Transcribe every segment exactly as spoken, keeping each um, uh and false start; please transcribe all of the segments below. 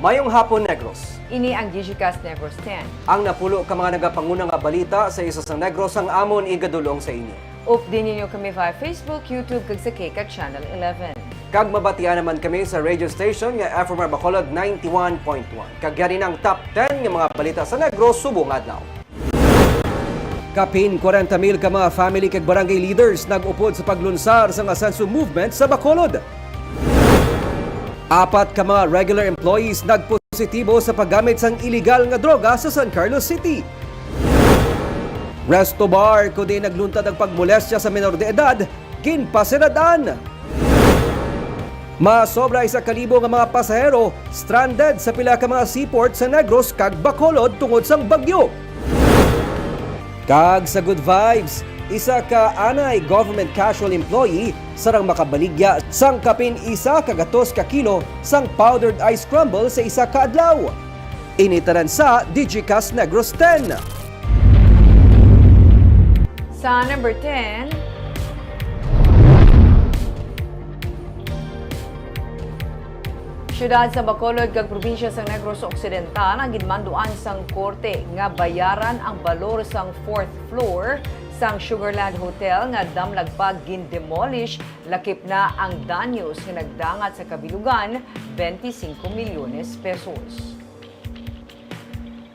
Mayong hapon, Negros. Ini ang Digicast Negros ten. Ang napulo ka mga nagapanguna nga balita sa iso sang Negros ang amon igadul-ong sa inyo. Updi ninyo kami via Facebook, YouTube, kag sa K CAT Channel eleven. Kag mabatian naman kami sa radio station nga F M R Bacolod ninety-one point one. Kag yari na ang top ten nga mga balita sa Negros subong adlaw. Kapin kwarenta mil ka mga family kag barangay leaders nag-upod sa paglunsar sang Asenso Movement sa Bacolod. Apat ka mga regular employees nagpositibo sa paggamit sang iligal nga droga sa San Carlos City. Resto bar kundi nagluntad ang pagmolestya sa menor de edad, ginpasiradan. Masobra isa ka libo nga mga pasahero stranded sa pila ka mga seaport sa Negros kag Bacolod tungod sang bagyo. Kag sa good vibes, isa ka anay government casual employee sarang makabaligya sang kapin isa ka gatos ka kilo sang powdered ice crumble sa isa ka adlaw. Ini tanan sa Digicast Negros ten. Sa number ten, Siyudad sa Bacolod kag probinsya sang Negros Occidental ang ginmanduan sang korte nga bayaran ang balor sang fourth floor sang Sugarland Hotel nga damlag pa gin-demolish, lakip na ang danyos nga nagdangat sa kabilugan, twenty-five milyones pesos.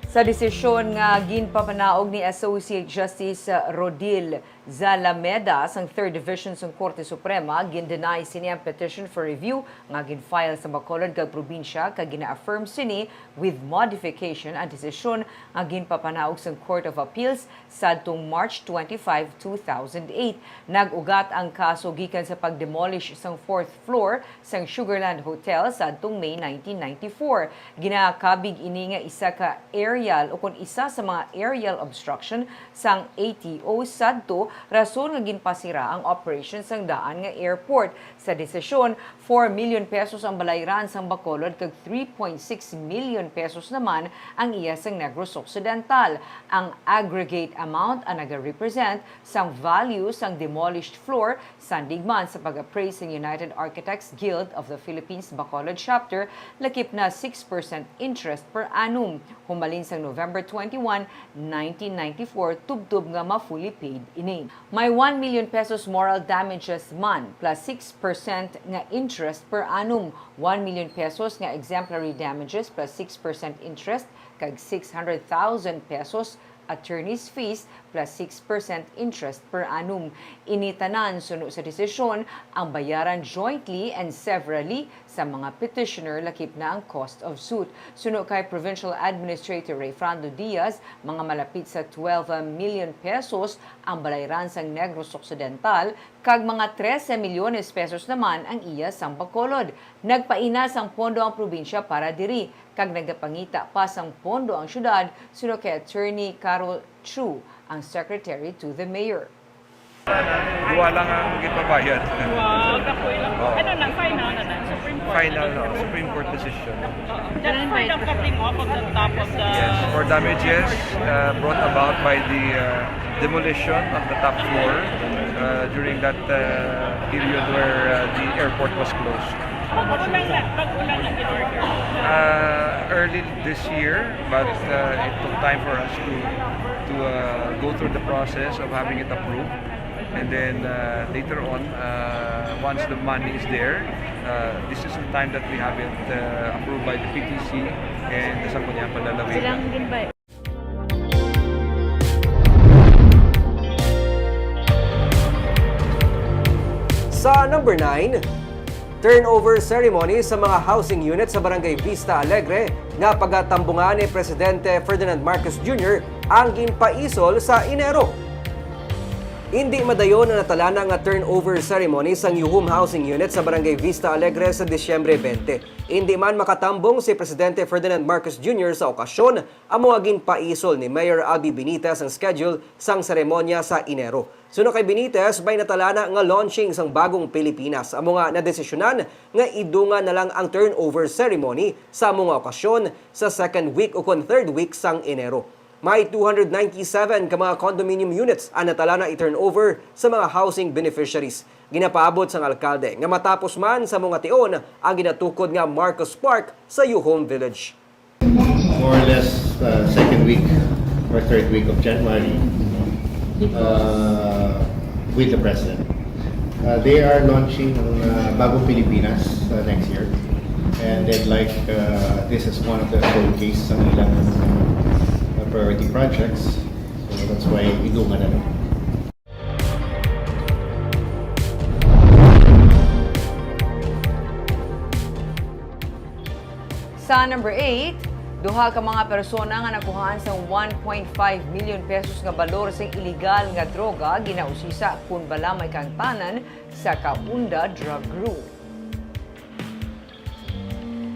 Sa desisyon nga ginpapanaog ni Associate Justice Rodil Zalameda sang Third Division sang Korte Suprema, gin-deny sini ang petition for review nga gin-file sa Bacolod kag probinsya kag gina-affirm sini with modification ang desisyon nga ginpapanaog sang Court of Appeals sadtong March twenty-five, two thousand eight. Nag-ugat ang kaso gikan sa pag-demolish sang fourth floor sang Sugarland Hotel sadtong May nineteen ninety-four. Ginakabig ini nga isa ka aerial o kon isa sa mga aerial obstruction sang A T O sadto, rason nga ginpasira ang operation sang daan nga airport. Sa desisyon, four million pesos ang balayran sang Bacolod kag three point six million pesos naman ang iya sang Negros Occidental. Ang aggregate amount ang nagarepresent sang value sang demolished floor, sandig man sa pag-appraise sang United Architects Guild of the Philippines Bacolod Chapter, lakip na six percent interest per annum. Humalin sang November twenty-one, nineteen ninety-four, tubtob nga ma-fully paid ini. May one million pesos moral damages man, plus six percent nga interest per annum, one million pesos nga exemplary damages plus six percent interest, kag six hundred thousand pesos attorney's fees plus six percent interest per annum. Ini tanan suno sa desisyon ang bayaran jointly and severally sa mga petitioner, lakip na ang cost of suit. Suno kay Provincial Administrator Rayfrando Diaz, mga malapit sa twelve million pesos ang balayran sang Negros Occidental, kag mga trese milyones pesos naman ang iya sang Bacolod. Nagpaina sang pondo ang probinsya para diri, kag nagapangita pa sang pondo ang syudad, suno kay Attorney Carol Chu, ang secretary to the mayor. Duwa lang ang gipabayad. Wow, kapoy lang. Oo. Ano lang, final na lang, Supreme Court. Final na, Supreme Court decision. That's for the cutting off of the top of the... Yes, for damages uh, brought about by the uh, demolition of the top floor uh, during that uh, period where uh, the airport was closed. Pag-ulan na, pag-ulan na in order. Uh, early this year, but uh, it took time for us to to uh, go through the process of having it approved. And then uh, later on, uh, once the money is there, uh, this is the time that we have it uh, approved by the P T C and the Sangguniang Panlalawigan. Silang ginbay. Sa number nine, turnover ceremony sa mga housing unit sa Barangay Vista Alegre nga pagatambungan ni Presidente Ferdinand Marcos Junior ang ginpaisol sa Enero. Indi madayon ang natalana nga turnover ceremony sang Yuhum Housing Unit sa Barangay Vista Alegre sa Disyembre twenty. Indi man makatambong si Presidente Ferdinand Marcos Junior sa okasyon, amo nga ginpaisol ni Mayor Albee Benitez ang schedule sang seremonya sa Enero. Suno kay Benitez, may natalana nga launching sang bagong Pilipinas, amo nga nadesisyonan nga idungan na lang ang turnover ceremony sa amo nga okasyon sa second week ukon third week sang Enero. May two hundred ninety-seven ka mga condominium units ang natala na i-turnover sa mga housing beneficiaries. Ginapaabot sang alkalde nga matapos man sa mga tion ang ginatukod nga Marcos Park sa Yuhom Village. More or less uh, second week or third week of January uh, with the president. Uh, they are launching uh, Bagong Pilipinas uh, next year. And they'd like, uh, this is one of the showcase sa ilang uh, priority projects. So that's why idungan na lang. Sa number eight, duha ka mga persona nga nakuhaan sang one point five million pesos nga balor sing iligal nga droga ginausisa kun bala may kaangtanan sa Kaunda Drug Room.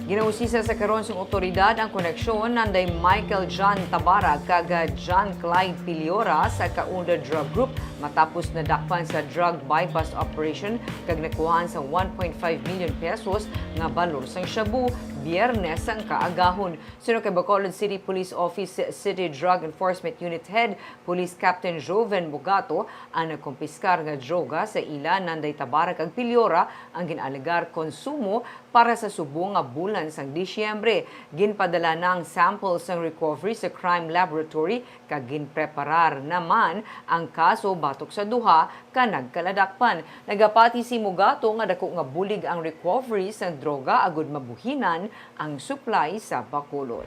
Ginausisa sa karon sang otoridad ang koneksyon nanday Michael John Tabara kag John Clyde Piliora sa Kaunda Drug Group matapos nadakpan sa drug buy-bust operation kag nakuhaan sa one point five million pesos nga balor sang shabu Biyernes sang kaagahon. Suno kay Bacolod City Police Office City Drug Enforcement Unit Head Police Captain Joven Bugato ang nagkumpiskar nga droga sa ila nanday Tabara kag Piliora ang gin-alegar konsumo para sa subong nga bulan sang Disyembre. Ginpadala na ang sample sang recovery sa crime laboratory kag ginpreparar naman ang kaso batok sa duha ka nagkaladakpan. Nagapati si Mugato nga dako nga bulig ang recovery sang droga agud mabuhinan ang supply sa Bacolod.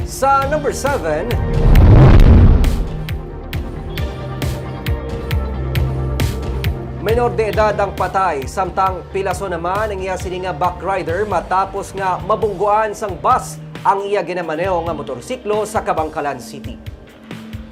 Sa number seven, menor de edad ang patay, samtang pilason naman ang iya sini nga backrider matapos nga mabungguan sang bus ang iya ginamaneho nga motorsiklo sa Kabankalan City.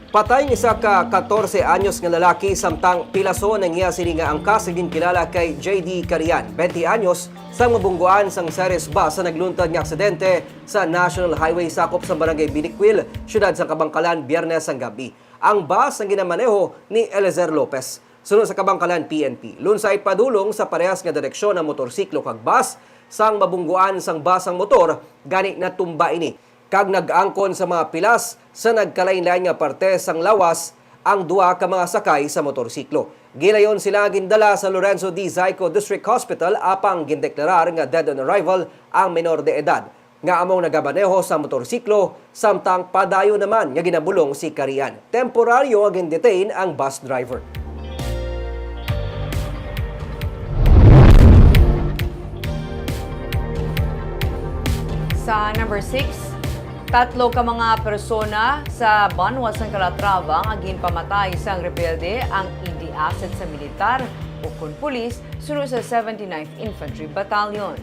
Patay ang isa ka katorse anyos nga lalaki, samtang pilason ang iya sini nga angkas nga ginkilala kay J D Carian, twenty anyos, sa mabungguan sang Ceres bus sa nagluntad nga aksidente sa National Highway sakop sa Barangay Binikwil, siyudad sa Kabankalan, Biyernes sang gabi. Ang bus ang ginamaneho ni Eliezer Lopez. Suno sa Kabankalan P N P, lunsay padulong sa parehas nga direksyon ang motorsiklo kag bus. Sang mabungguan sang bus ang motor, gani natumba ini kag nag-angkon sa mga pilas sa nagkalainlain nga parte sang lawas ang duha ka mga sakay sa motorsiklo. Gilayon sila gindala sa Lorenzo D. Zyco District Hospital apang gindeklarar nga dead on arrival ang menor de edad nga amo ang nagamaneho sa motorsiklo, samtang padayon naman nga ginabulong si Carian. Temporaryo nga gindetain ang bus driver. Sa number six, tatlo ka mga persona sa banwa sang Calatrava nga ginpamatay sang rebelde ang indi asset sa militar o kon pulis suno sa seventy-ninth Infantry Battalion.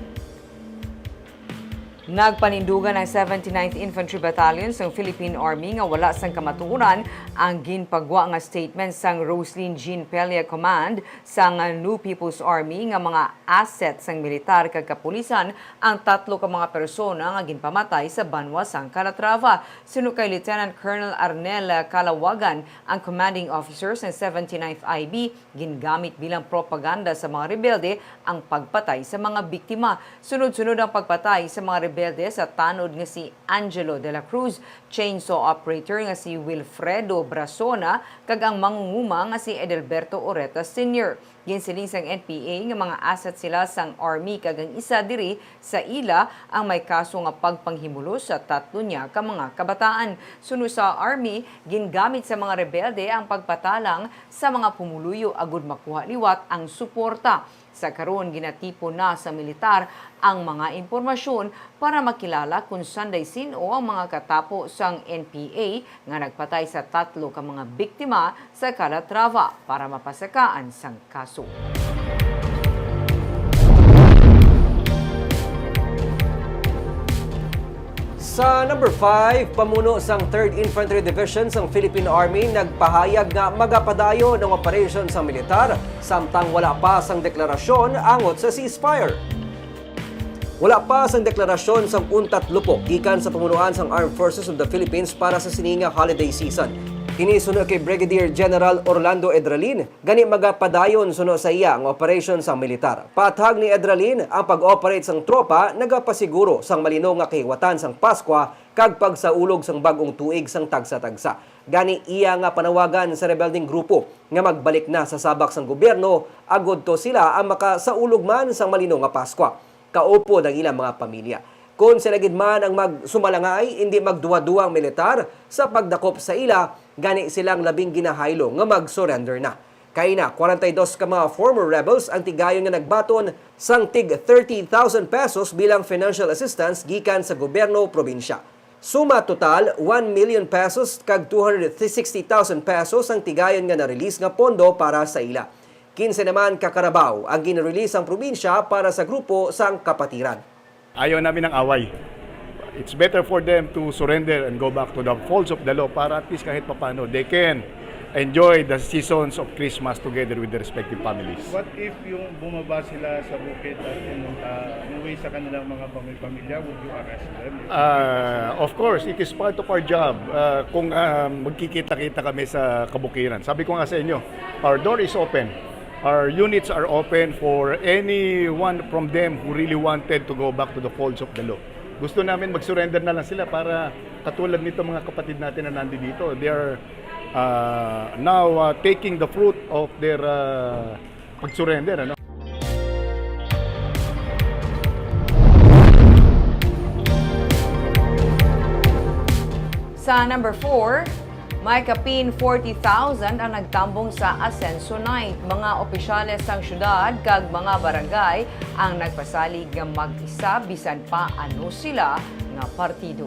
Nagpanindugan ang seventy-ninth Infantry Battalion sang Philippine Army nga wala sang kamatuoran ang ginpagwa nga statement sang Roslyn Jean Pelia Command sang New People's Army nga mga asset sang militar kag kapulisan ang tatlo ka mga persona nga ginpamatay sa banwa sang Calatrava. Suno kay Lieutenant Colonel Arnel Calawagan, ang commanding officer sang seventy-ninth I B, gingamit bilang propaganda sa mga rebelde ang pagpatay sa mga biktima. Sunod-sunod ang pagpatay sa mga rebelde sa tanod nga si Angelo de la Cruz, chainsaw operator nga si Wilfredo Brasona, kag ang mangunguma nga si Edelberto Oreta Senior. Ginsiling sang N P A nga mga asset sila sang Army kag ang isa diri sa ila ang may kaso nga pagpanghimulos sa tatlo niya ka mga kabataan. Suno sa Army, gingamit sa mga rebelde ang pagpatalang sa mga pumuluyo agud makuha liwat ang suporta. Sa karon, ginatipon na sa militar ang mga impormasyon para makilala kon sanday sin-o ang mga katapo sang N P A nga nagpatay sa tatlo ka mga biktima sa Calatrava para mapasakaan sang kaso. Sa number five, pamuno sang Third Infantry Division sang Philippine Army nagpahayag nga magapadayon ang operasyon sang militar samtang wala pa sang deklarasyon angot sa ceasefire. Wala pa sang deklarasyon sang untat lupo gikan sa pamunuan sang Armed Forces of the Philippines para sa sini nga holiday season. Kini suno kay Brigadier General Orlando Edralin, gani magapadayon suno sa iya nga operasyon sang militar. Paathag ni Edralin, ang pag-operate sang tropa nagapasiguro sang malino nga kahiwatan sang Paskwa kag pagsaulog sang bag-ong tuig sang tagsa-tagsa. Gani, iya nga panawagan sa rebeldeng grupo nga magbalik na sa sabak sang gobyerno agud to sila ang makasaulog man sang malino nga Paskwa kaupod ang ilang mga pamilya. Kon sila gid man ang magsumalangay, indi magduwa-duwa ang militar sa pagdakop sa ila, gani silang labing ginahaylo nga mag-surrender na. Kaina, kwarenta y dos ka mga former rebels ang tigayon nga nagbaton sang tig thirty thousand pesos bilang financial assistance gikan sa gobyerno probinsya. Suma total, one million pesos kag two hundred sixty thousand pesos ang tigayon nga na-release nga pondo para sa ila. Kinse naman ka karabaw ang gin-release sang probinsya para sa grupo sang kapatiran. Ayaw namin ng away. It's better for them to surrender and go back to the folds of the law para at least kahit papano they can enjoy the seasons of Christmas together with their respective families. What if yung bumaba sila sa bukid at pumunta, umuwi sa kanilang mga pamilya, would you arrest them? Ah, of course, it is part of our job. Ah, kung, ah, magkikita-kita kami sa kabukiran, sabi ko nga sa inyo, our door is open. Our units are open for anyone from them who really wanted to go back to the folds of the law. Gusto namin mag-surrender na lang sila para katulad nito mga kapatid natin na nandito. They are, ah, now, ah, taking the fruit of their, ah, pag-surrender, ano? Sa number four, may kapin forty thousand ang nagtambong sa Asenso Night. Mga opisyales sang syudad kag mga barangay ang nagpasalig nga mag-isa bisan pa ano sila nga partido.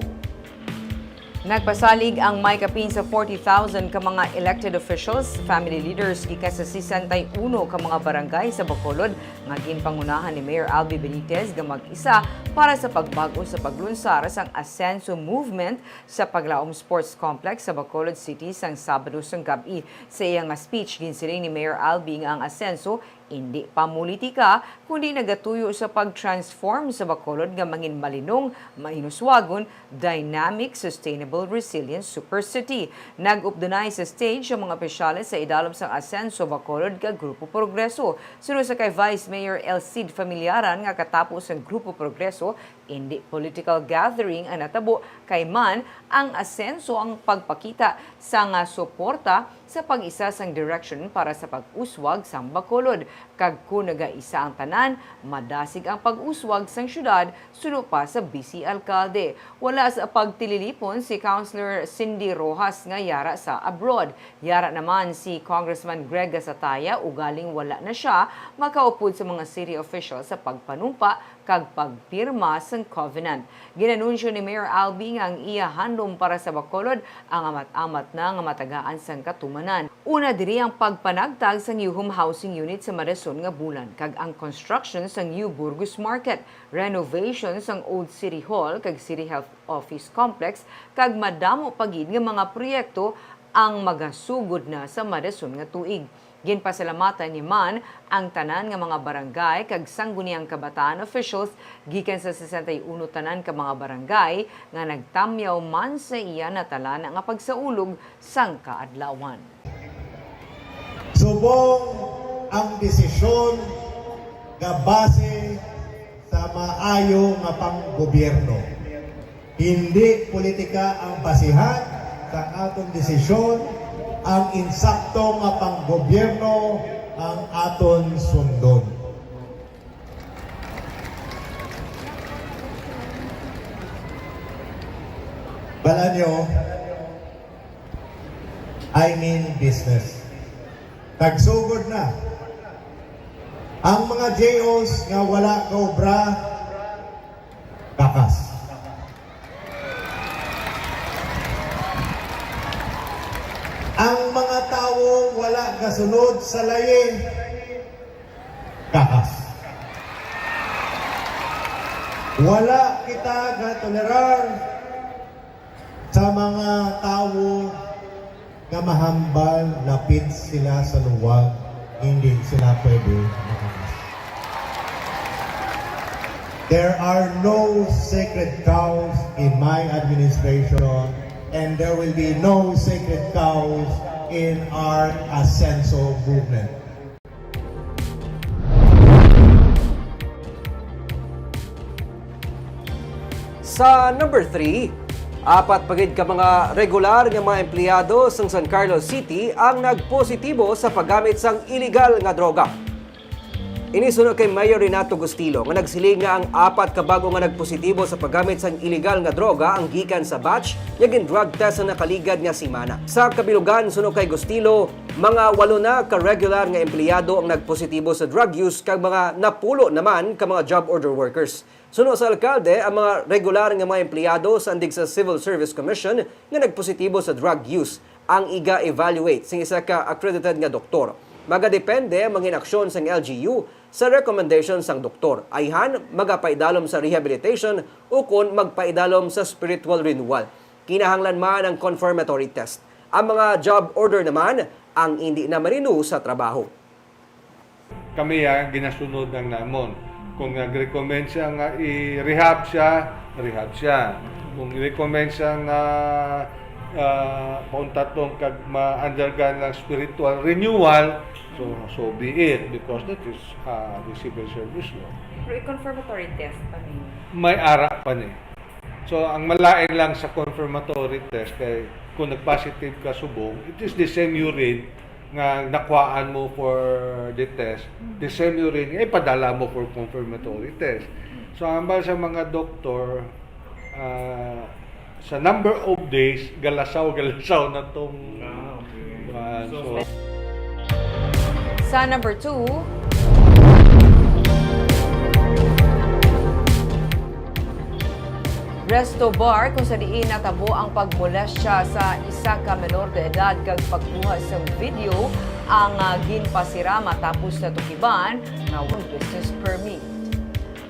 Nagpasalig ang may kapin sa forty thousand ka mga elected officials, family leaders gikan sa sesenta y uno ka mga barangay sa Bacolod nga ginpangunahan ni Mayor Albee Benitez nga mag-isa para sa pagbag-o sa paglunsar sang Asenso Movement sa Paglaom Sports Complex sa Bacolod City sang Sabado sang gab-i. Sa iya nga speech, ginsiling ni Mayor Albee nga ang Asenso indi pa politika, kundi nagatuyo sa pag-transform sa Bacolod nga mangin malinong, mahinuswagon, dynamic, sustainable, resilient super city. Nag-updunay sa stage ang mga opisyales sa idalom sang Asenso Bacolod kag Grupo Progreso. Suno sa kay Vice Mayor El Cid Familiaran nga katapo sang Grupo Progreso, indi political gathering ang natabo, kay man ang Asenso ang pagpakita sang suporta sa pag-isa sang direction para sa pag-uswag sang Bacolod, kag kon nagaisa ang tanan, madasig ang pag-uswag sang syudad suno pa sa vice alkalde. Wala sa pagtililipon si Councilor Cindy Rojas nga yara sa abroad. Yara naman si Congressman Greg Gasataya, ugaling wala na sia makaupod sa mga city officials sa pagpanumpa kag pagpirma sang covenant. Ginanunsyo ni Mayor Albee nga ang iya handom para sa Bacolod ang amat-amat na nga matagaan sang katumanan. Una diri ang pagpanagtag sang Yuhum Housing Unit sa madason nga bulan kag ang construction sang New Burgos Market, renovation sang Old City Hall kag City Health Office Complex, kag madamo pa gid nga mga proyekto ang magasugod na sa madason nga tuig. Ginpasalamatan ni man ang tanan nga mga barangay kag Sangguniang Kabataan officials gikan sa sesenta y uno tanan ka mga barangay nga nagtamyaw man sa iya natalana nga pagsaulog sang kaadlawan. Subong ang desisyon nga base sa maayo nga panggobyerno. Hindi politika ang basihan sa aton desisyon, ang insakto nga panggobyerno ang aton sundon. Bal-an nyo, I mean business. Nagsugod na. Ang mga J Os nga wala kaobra, kakas. Ang mga tawo wala gasunod sa layi, kakas. Wala kita gatolerar sa mga tawo nga mahambal lapit sila sa luwag, hindi sila pwede makakas. There are no sacred cows in my administration, and there will be no sacred cows in our Asenso movement. Sa number three, Apat pa gid ka mga regular nga mga empleyado sang San Carlos City ang nagpositibo sa paggamit sang iligal nga droga. Ini suno kay Mayor Renato Gustilo, nga nagsiling nga ang apat ka bag-o nga nagpositibo sa paggamit sang iligal nga droga ang gikan sa batch nga gin-drug test sa nakaligad nga semana. Sa kabilugan, suno kay Gustilo, mga walo na ka regular nga empleyado ang nagpositibo sa drug use, kag mga napulo naman ka mga job order workers. Suno sa alkalde, ang mga regular nga mga empleyado sa andig sa Civil Service Commission nga nagpositibo sa drug use ang iga-evaluate sang isa ka accredited nga doktor. Magadepende ang mga inaksyon sang L G U sa recommendation sang doktor. Ayhan, magapaidalom sa rehabilitation ukon magpaidalom sa spiritual renewal. Kinahanglan man ang confirmatory test. Ang mga job order naman ang hindi na ma-renew sa trabaho. Kami, ah, ginasunod ang namon. Kung nag-recommend siya nga i-rehab siya, rehab siya. Kung i-recommend siya nga, ah, pauntaton kag ma-undergo ng spiritual renewal, so, so be it, because that is, ah, the civil service law. Pero i-confirmatory test pa ninyo? May ara pa ni. So, ang malain lang sa confirmatory test kay kung nag-positive ka subong, it is the same urine nga nakuhaan mo for the test, the same urine nga ipadala mo for confirmatory test. So, ambal sa mga doktor, ah, sa number of days, galasaw-galasaw na tong Ah, okay. kuan. So, Sa number two, Resto Bar kung sa diin natabo ang pagmolestya sa isa ka menor de edad kag pagkuha sang video ang ah, ginpasira matapos natukiban nga walang business permit.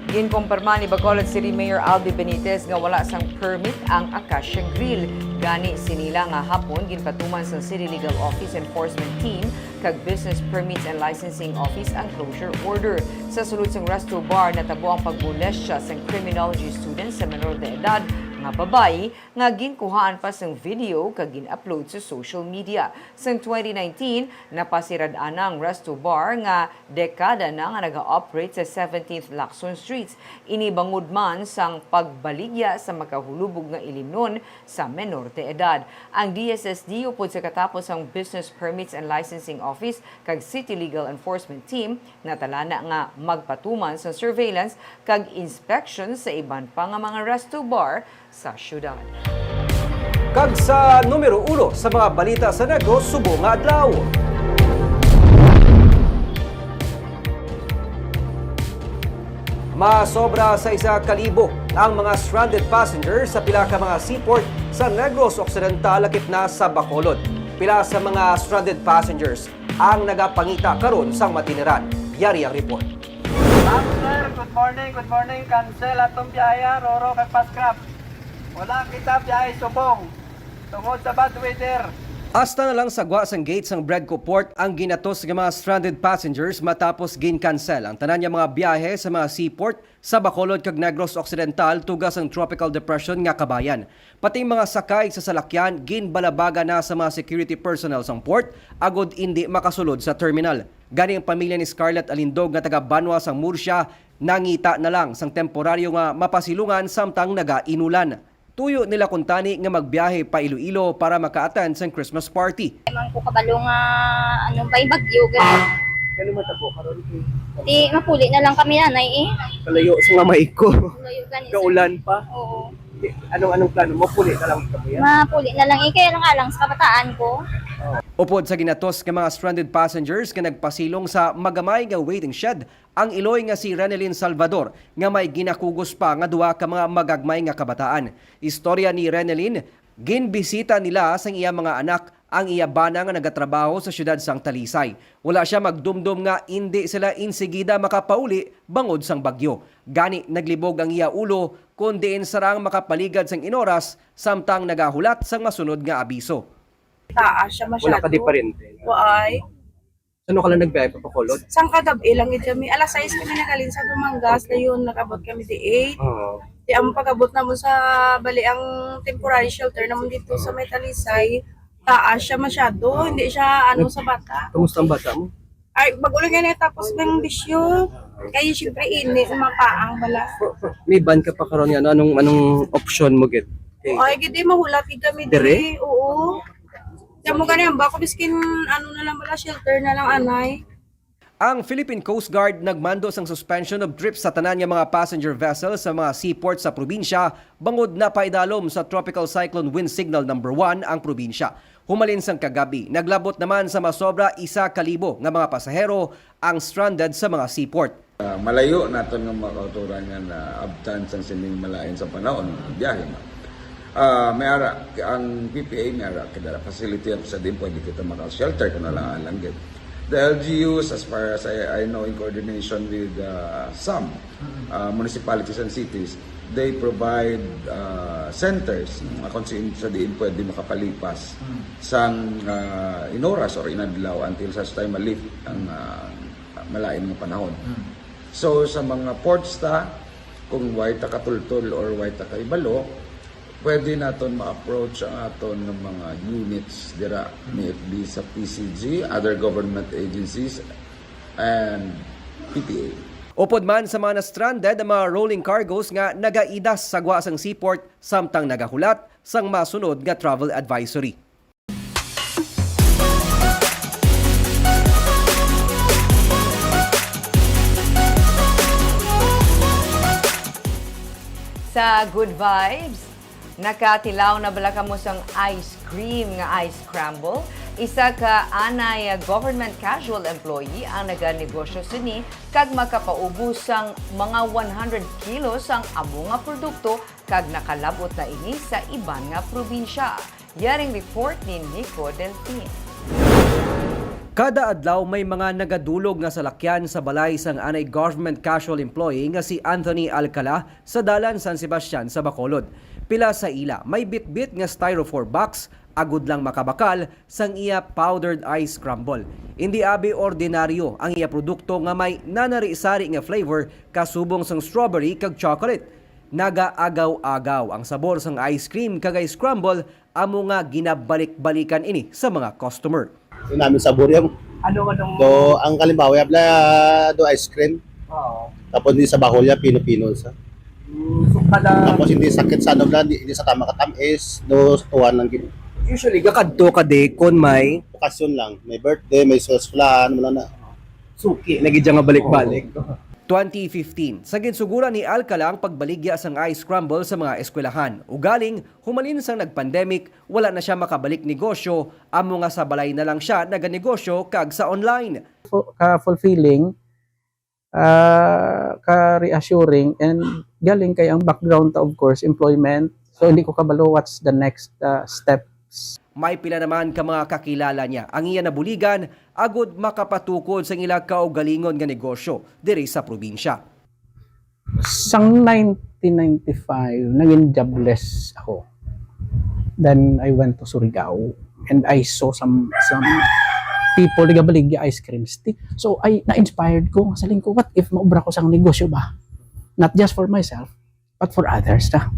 Ginkumpirma ni Bacolod City Mayor Albi Benitez nga wala sang permit ang Acacia Grill. Gani sini la nga hapon ginpatuman sang City Legal Office Enforcement Team kag Business Permits and Licensing Office ang closure order. Sa sulod sang resto bar, natabo ang pagmolestya sang criminology student sa menor de edad nga babayi nga ginkuhaan pa sang video kag gin-upload sa social media. Sang twenty nineteen, napasirad-an na ang resto bar nga dekada na nga naga-operate sa seventeenth Lacson Streets. Ini bangod man sang pagbaligya sa makahulubog nga ilimnon sa menor de edad. Ang D S S D upod sa katapos sang Business Permits and Licensing Office kag City Legal Enforcement Team natalana nga magpatuman sang surveillance kag inspection sa iban pa nga mga resto bar sa syudad. Kag sa numero uno sa mga balita sa Negros subong nga adlaw. Masobra sa isa ka libo ang mga stranded passengers sa pila ka mga seaport sa Negros Occidental, lakip na sa Bacolod. Pila sa mga stranded passengers ang nagapangita karon sang matiniran. Yari ang report. Ma'am, sir, good morning, good morning. Cancel atong biyahe, ah, Roro kag Pascrap. Wala kita biyahe subong tungod sa bad weather. Hasta na lang sa gwa sang gate sang Bredco Port ang ginatos nga mga stranded passengers matapos gin-cancel ang tanan nga mga biyahe sa mga seaport sa Bacolod kag Negros Occidental tuga sang Tropical Depression nga kabayan. Pati ang mga sakay sa salakyan ginbalabagan na sa mga security personnel sang port agod indi makasulod sa terminal. Gani ang pamilya ni Scarlett Alindog nga taga Banwa sang Murcia nangita na lang sang temporaryo nga mapasilungan samtang nagainulan. Tuyo nila kuntani nga magbiyahe pa Iloilo para maka-attend sang Christmas party. Di man ko kabalo nga ano ba'y bagyo gani. Ano matabo karon? Di mapuli na lang kami nanay eh. Kalayo sa nga maiko. Layo gani, sir. Kaulan pa. Oo. Di, anong anong plano mo? Puli na lang kamo yan. Mapuli na lang eh kaya lang alang sa kabataan ko. Upod sa ginatos nga mga stranded passengers nga nagpasilong sa magamay nga waiting shed, ang iloy nga si Renelyn Salvador nga may ginakugos pa nga duha ka mga magagmay nga kabataan. Istorya ni Renelyn, ginbisita nila sang iya mga anak ang iya bana nga nagatrabaho sa siyudad sang Talisay. Wala siya magdumdom nga indi sila insigida makapauli bangod sang bagyo. Gani naglibog ang iya ulo kon diin sarang makapaligad sang inoras samtang nagahulat sang masunod nga abiso. Taas siya masyado. Wala ka di parente. Waay. Saan ka lang nagbiyahe pa Bacolod? Sang kagab-i lang gid kami. Alas sais kami nagalin sa Dumangas, dayon nag-abot kami di eight. Oo. Di ang pag-abot namo sa bali ang temporary shelter namo dito sa may Talisay. Taas siya masyado, hindi siya ano sa bata. Kumusta ang bata mo? Ay, bago lang yan eh, tapos ng bisyo. Kaya siyempre ini, umapaang bala. May ban ka pa karon nga ano? Anong anong option mo gid? Ay, gid, eh, mahulat gid kami Dire? Diri. Oo. Kaya mo gani, ang bako, miskin, ano na lang bala, shelter na lang, anay. Ang Philippine Coast Guard nagmando sang suspension of trips sa tanan nga mga passenger vessels sa mga seaport sa probinsya bangod napaidalom sa Tropical Cyclone Wind Signal number one ang probinsya. Humalin sang kagabi, naglabot naman sa masobra isa ka libo nga mga pasahero ang stranded sa mga seaport. Ah, malayo naton nga mga kautoran nga naabtan sang sining malain sa panahon, biyahe na. Ah, may ara, ang P P A may ara kadala facility sa diin pwede kita maka-shelter kung alang-alang gid. The L G Us, as far as I, I know, in coordination with, ah, some, ah, municipalities and cities, they provide, ah, centers, mm, kung sin-, sa diin pwede makapalipas, mm, sang, ah, inoras or inadlaw until such time ma-lift ang, ah, malain nga panahon. Mm. So, sa mga ports ta, kung way ta katultol or way ta kahibalo, pwede naton ma-approach ang aton nga mga units dira, mm, may it be sa P C G, other government agencies, and P P A. Upod man sa mga na-stranded ang mga rolling cargos nga nagaidas sa gwa sang seaport samtang nagahulat sang masunod nga travel advisory. Sa Good Vibes, nakatilaw na bala kamo sang ice cream nga ice scramble? Isa ka anay government casual employee ang naganegosyo sini kag makapaubos sang mga one hundred kilos ang amo nga produkto kag nakalab-ot na ini sa iban nga probinsya. Yaring report ni Nico Delfin. Kada adlaw may mga nagadulog nga salakyan sa balay sang anay government casual employee nga si Anthony Alcala sa Dalan San Sebastian sa Bacolod. Pila sa ila may bitbit nga styrofoam box agud lang makabakal sang iya powdered ice scramble. Indi abi ordinaryo ang iya produkto nga may nanari-sari nga flavor kasubong sang strawberry kag chocolate. Nagaagaw-agaw ang sabor sang ice cream kag ice scramble amo nga ginabalik-balikan ini sa mga customer. Yun namin sabor yan. Ano, anong Do, ang kalimbawa, yabla, do ice cream. Oo. Tapos hindi sa bahol yan, pino-pino sa. Mm, so kada Tapos hindi sakit sa ano, bla, hindi, hindi sa tama katamis, do tuwan lang gid. Usually, gakadto ka di kon may Okasyon lang, may birthday, may seswalan, wala na. Suki, nagidya nga balik-balik. Oo. Twenty fifteen, sa ginsuguran ni Alcala ang pagbaligya sang ice scramble sa mga eskwelahan. Ugaling, humalin sang nag-pandemic, wala na siya makabalik negosyo, amo nga sa balay na lang siya naganegosyo kag sa online. Fu-, ka-fulfilling, ah, ka-reassuring, and galing kay ang background ta, of course, employment. So, hindi ko kabalo what's the next, ah, steps. May pila naman ka mga kakilala niya ang iya nabuligan agud makapatukod sa ila kaugalingon nga negosyo diri sa probinsya. Sang nineteen ninety-five, naging jobless ako. Then I went to Surigao and I saw some, some people nagabaligya ice cream stick. So I, na-inspired ko. Saling ko, "What if maubra ko sang negosyo ba? Not just for myself, but for others na."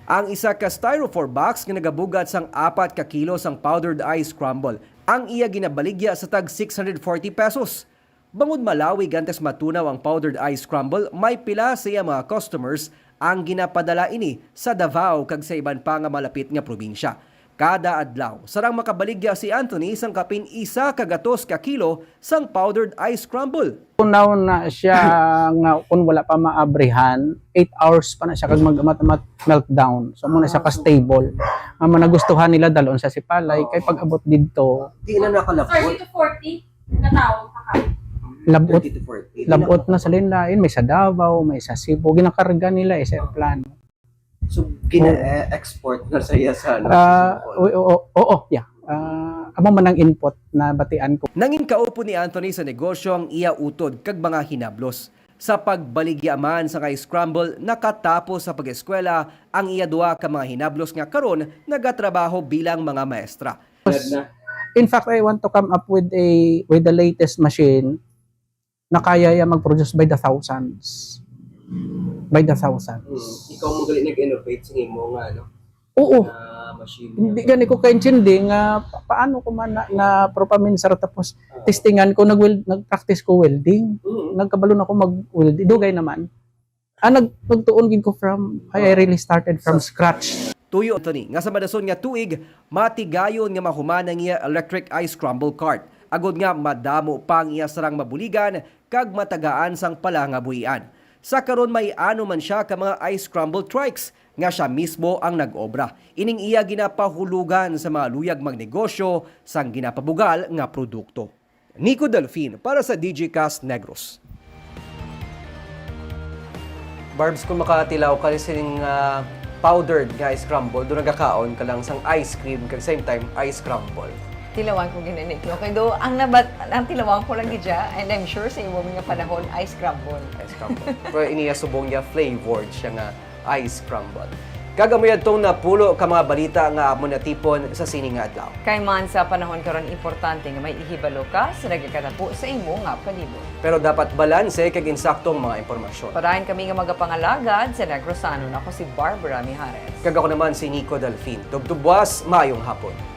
Ang isa ka styrofoam box nga nagabugat sang apat ka kilo sang powdered ice scramble ang iya ginabaligya sa tag six hundred forty pesos. Bangod malawig antes matunaw ang powdered ice scramble, may pila sa iya mga customers ang ginapadala ini sa Davao kag sa iban pa nga malapit nga probinsya. Kada adlaw, sarang makabaligya si Anthony sang kapin isa ka gatos ka kilo sang powdered ice scramble. Tunaw na siya nga kung wala pa maabrihan, eight hours pa na siya kag mag-amat-amat meltdown. So, muna siya ka stable. Ang mga nagustuhan nila, dalon sa Sipalay, kay pag-abot didto, Di na nakalabot. Thirty to forty. Katawag ka ka. Labot, thirty to forty. Labot na sa linlain, may sa Davao, may sa Cebu. Ginakarga nila, eh, sa aeroplano. So, gina-, eh, export na sa iya sa, ano, Ah, sa Cebu. Oo, oo, oo, yeah. Ah, amo man ang input na batian ko. Nangin kaupod ni Anthony sa negosyo ang iya utod kag mga hinablos. Sa pagbaligya man sa kay scramble, nakatapos sa pag-eskwela ang iya duha ka mga hinablos nga karon nagatrabaho bilang mga maestra. Tulad na. In fact, I want to come up with a, with the latest machine na kaya ya mag-produce by the thousands. By the thousands. Hmm. Ikaw mo gali nag-innovate sa imo nga, ano, Oo. Na machine. Hindi gani ko kaintindi nga pa-, paano ko man na, na propaminsar tapos Ah. testingan ko, nag-weld-, nag-practice ko welding. Mm. Nagkabalo na ako mag-welding. Dugay naman. Ah, nag-, nagtuon gid ko from, I, I really started from scratch. Tuyo, Anthony, nga sa madason nga tuig, matigayon nga mahuman ang iya electric ice crumble cart, agod nga madamo pa ang iya sarang mabuligan kag matagaan sang pala nga buhian. Sa karon, may ano man siya ka mga ice crumble trikes nga siya mismo ang nag-obra. Ining iya ginapahulugan sa mga luyag magnegosyo sang ginapabugal nga produkto. Nico Delfin para sa Digicast Negros. Barbs, kung makatilaw ka sining, ah, powdered nga ice crumble, do nagakaon ka lang sang ice cream kag same time ice crumble. Tilawan ko gini, Nick, no? Kay do, ang nabat, ang tilawan ko lang gid siya, and I'm sure sa imo nga panahon, ice crumble. Ice crumble. Pero iniya subong niya flavored siya nga ice crumble. Kag amo yadtong napulo ka mga balita nga amon natipon sa sini nga adlaw. Kay man sa panahon karon, importante nga may ihibalo ka sa nagakatapo sa imo nga palibot. Pero dapat balanse kag insaktong mga impormasyon. Padayon kami nga magapangalagad sa Negrosanon. Ako si Barbara Mijares. Kag ako naman si Nico Delfin. Tubtubwas, maayong hapon.